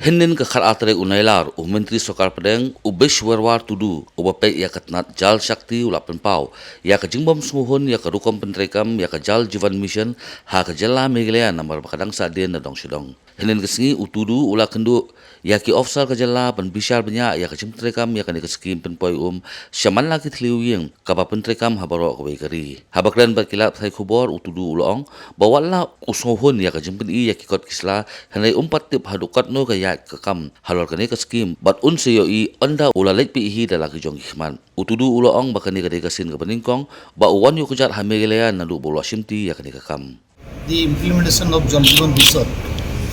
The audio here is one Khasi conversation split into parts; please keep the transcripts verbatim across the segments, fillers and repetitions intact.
Hynnin ka khatar tarik u Nailar, u Myntri Sorkar Pdeng, u Bishwar Tudu, uba peit ïa ka tnat Jal Shakti u la pynpaw ïa ka jingbym sngewhun ïa ka rukom pyntreikam ïa ka Jal Jeevan Mission ha ka jylla Meghalaya namar ba ka dang sahdien na dong sha dong. Hynnin ka sngi u Tudu u la kynduh ïa ki officer ka jylla ban bishar bniah ïa ka jingpyntreikam ïa kane ka skim pynpoi um sha man la ki thliew ïing kaba pyntreikam ha baroh kawei ka ri. Haba kren bad ki lad pathai khubor u Tudu u la ong ba wat la u sngewhun ïa ka jingpyni ïa ki kot ki sla, hynrei um pat tip haduh katno ka ïaid ka kam halor kane ka skim bad un sa ïohi ynda u la leit peit hi da la ki jong ki khmat. U Tudu u la ong ba kane ka dei ka sien kaba nyngkong ba u wan ïuh kjat ha Meghalaya naduh ba u la shimti ïa kane ka kam. The implementation of Jal Jeevan Mission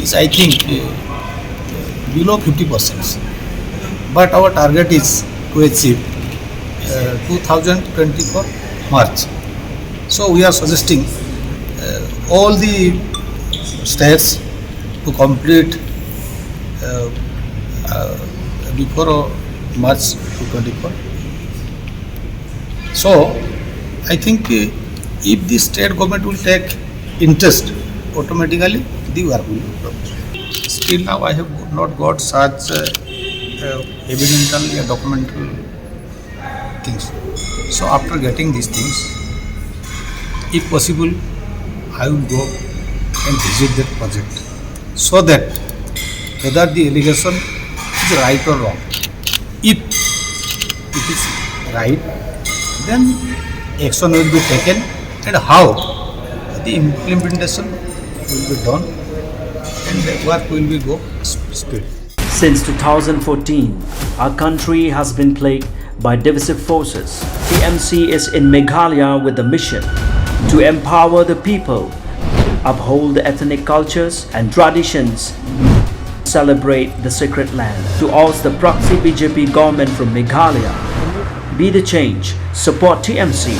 is, I think, uh, below fifty percent. But our target is to achieve uh, two thousand twenty-four March. So we are suggesting uh, all the states to complete uh, uh, before March two thousand twenty-four. So, I think uh, if the state government will take interest, automatically the work will be done. Still now, I have not got such uh, uh, evidential or documental things. So, after getting these things, if possible, I will go and visit that project so that whether the allegation is right or wrong. If it is right, then action will be taken and how the implementation will be done and the work will be go speed. Since two thousand fourteen, our country has been plagued by divisive forces. T M C is in Meghalaya with the mission to empower the people, uphold the ethnic cultures and traditions, celebrate the sacred land. To oust the proxy B J P government from Meghalaya, be the change, support T M C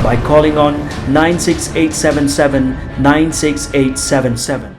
by calling on nine six eight seven seven nine six eight seven seven.